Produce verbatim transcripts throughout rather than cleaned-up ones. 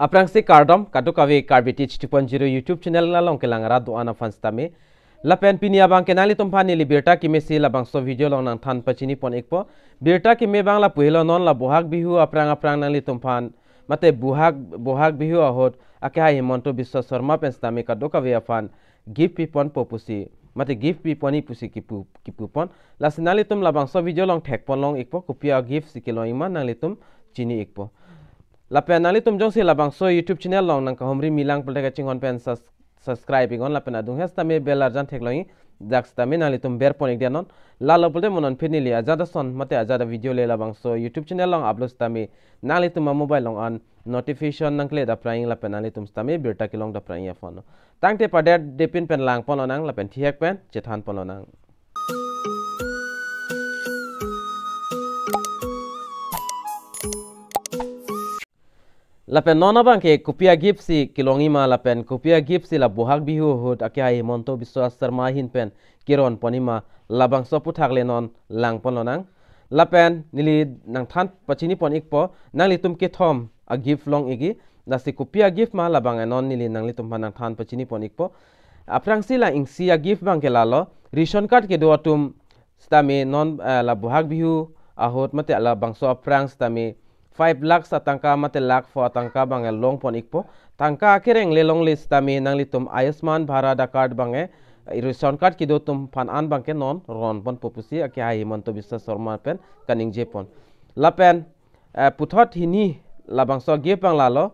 Aphrangsi kardom, kadokave Karbi Teach two point zero YouTube channel along kelang rat do-an aphan sitame. Lapen pini abangke nanglitum aphan neli birta kemesi labangso video along nangthan pachini pon ikpo. Birta keme abang lapu helo, non la Bohag Bihu aphrang aphrang nanglitum aphan, mate Bohag, Bohag Bihu ahut akehai Himanta Biswa Sarma pen sitame kadokave aphan gift pipon po pusi, mate gift pipon-i pusi kipu, kipu pon. Lasi nanglitum labangso video along thek pon long ikpo, kopi a-gift si kelong-ikma nanglitum chini ikpo. Lapen nanglitum jongsi labangso YouTube channel along nangkahumri milang pulote kachinghon pen sus-, subscribe iknon, lapen adung he sitame bell arjan theklong-i, dak sitame nanglitum ber pon ik dia non. Lalo pulote mo non pini neli ajat ason mate ajat a-video le labangso YouTube channel along upload sitame nanglitum a-mobile along an notification nangkle dapra-i lapen nanglitum sitame birta kelong dapra-i aphan. Tangte paderdepin pen lang pon lonang lapen thihek pen chethan pon lonang. Lapen non abangke kopi a-gift si kelong-ima lapen kopi a-gift si la Bohag Bihu ahut akehai Himanta Biswa Sarma ahin pen keron pon-ima, labangso aphuthak le non lang pon lonang. Lapen neli nangthan pachini pon ikpo, nanglitum kethom a-gift long ikji, lasi kopi a-gift ma labang enon neli nanglitum aphan nangthan pachini pon ikpo. Aphrangsi la isi a-gift abangke lalo, ration card kedo atum sitame non, eh, la Bohag Bihu ahut mate labangso aphrang sitame five lakhs atangka mate lakh pho atangka abang long pon ikpo. Tangka akereng le longle sitame nanglitum Ayushman Bharat a-card abang, eh, ration card kedo atum aphan an abangke non ron pon po pusi akehai Himanta Biswa Sarma pen kaningje pon. Lapen, eh, puthot hini labangso a-gift abang lalo,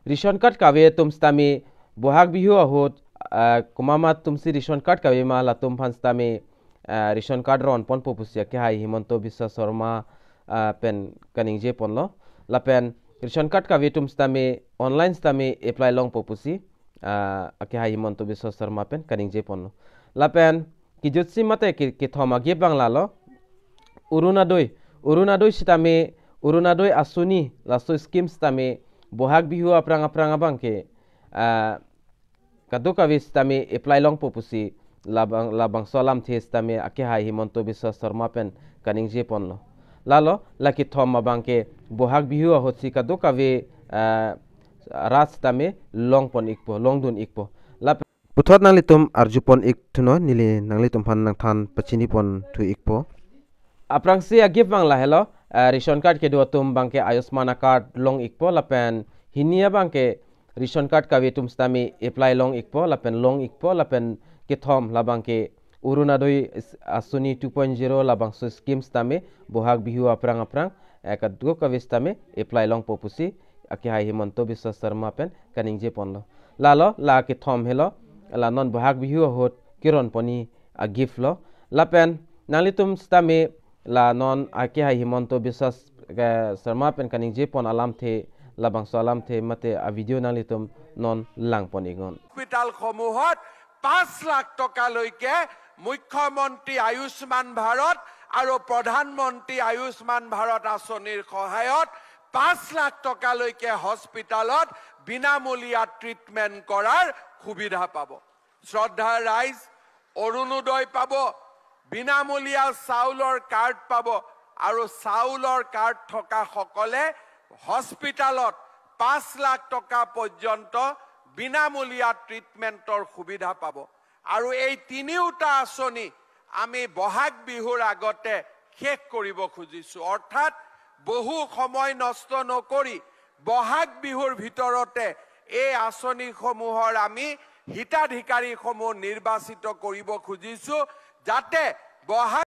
ration card kave atum sitame Bohag Bihu ahut, eh, komat ma atumsi ration card kave ma latum aphan sitame, eh, ration card ron pon po pusi akehai Himanta Biswa Sarma, eh, pen kaningje ponlo. Lapen ration card kave atum sitame online sitame apply long po pusi, eh, akehai Himanta Biswa Sarma pen kaningje ponlo. Lapen kejutsi mate ke-, kethom a-gift abang lalo, Orunodoi, Orunodoi sitame, Orunodoi asoni, laso scheme sitame Bohag Bihu aphrang aphrang abangke, ah, kadokave sitame apply long po pusi labang, labangso alamthe sitame akehai Himanta Biswa Sarma pen kaningje ponlo. Lalo, la kethom abangke Bohag Bihu ahutsi kadokave, ah, rat sitame long pon ikpo, long dun ikpo. Lapen puthot nanglitum arju pon ik thunon, neli nanglitum aphan nangthan pachini pon thu ikpo. Aphrangsi a-gift abang lahelo, eh, ration card kedo atum abangke Ayushman a-card long ikpo, lapen hini abangke ration card kave atum sitame apply long ikpo, lapen long ikpo, lapen kethom labangke Orunodoi is-, asoni two point zero labangso scheme sitame Bohag Bihu aphrang aphrang, eh, kadokave sitame apply long po pusi akehai Himanta Biswa Sarma pen kaningje ponlo. Lalo, la kethom helo, la non Bohag Bihu ahut keron pon-i a-gift lo. Lapen nanglitum sitame la non akehai Himanta Biswa, eh, Sarma pen kaningje pon alamthe, labangso alamthe mate a-video nanglitum non lang pon iknon. হস্পিটালসমূহত পাঁচ লাখ টকালৈকে মুখ্যমন্ত্ৰী আয়ুষ্মান ভাৰত আৰু প্ৰধানমন্ত্ৰী আয়ুষ্মান ভাৰত আঁচনিৰ সহায়ত পাঁচ লাখ টকালৈকে হস্পিটালত বিনামূলীয়া ট্ৰিটমেণ্ট কৰাৰ সুবিধা পাব। শ্ৰদ্ধাৰ ৰাইজ, অৰুণোদয় পাব, বিনামূলীয়া চাউলৰ কাৰ্ড পাব আৰু চাউলৰ কাৰ্ড থকাসকলে হস্পিটালত পাঁচ লাখ টকা পৰ্যন্ত বিনামূলীয়া ট্ৰিটমেণ্টৰ সুবিধা পাব। আৰু এই তিনিওটা আঁচনি আমি বহাগ বিহুৰ আগতে শেষ কৰিব খুজিছো। অৰ্থাৎ বহু সময় নষ্ট নকৰি বহাগ বিহুৰ ভিতৰতে এই আঁচনিসমূহৰ আমি হিতাধিকাৰীসমূহ নিৰ্বাচিত কৰিব খুজিছো, যাতে বহাগ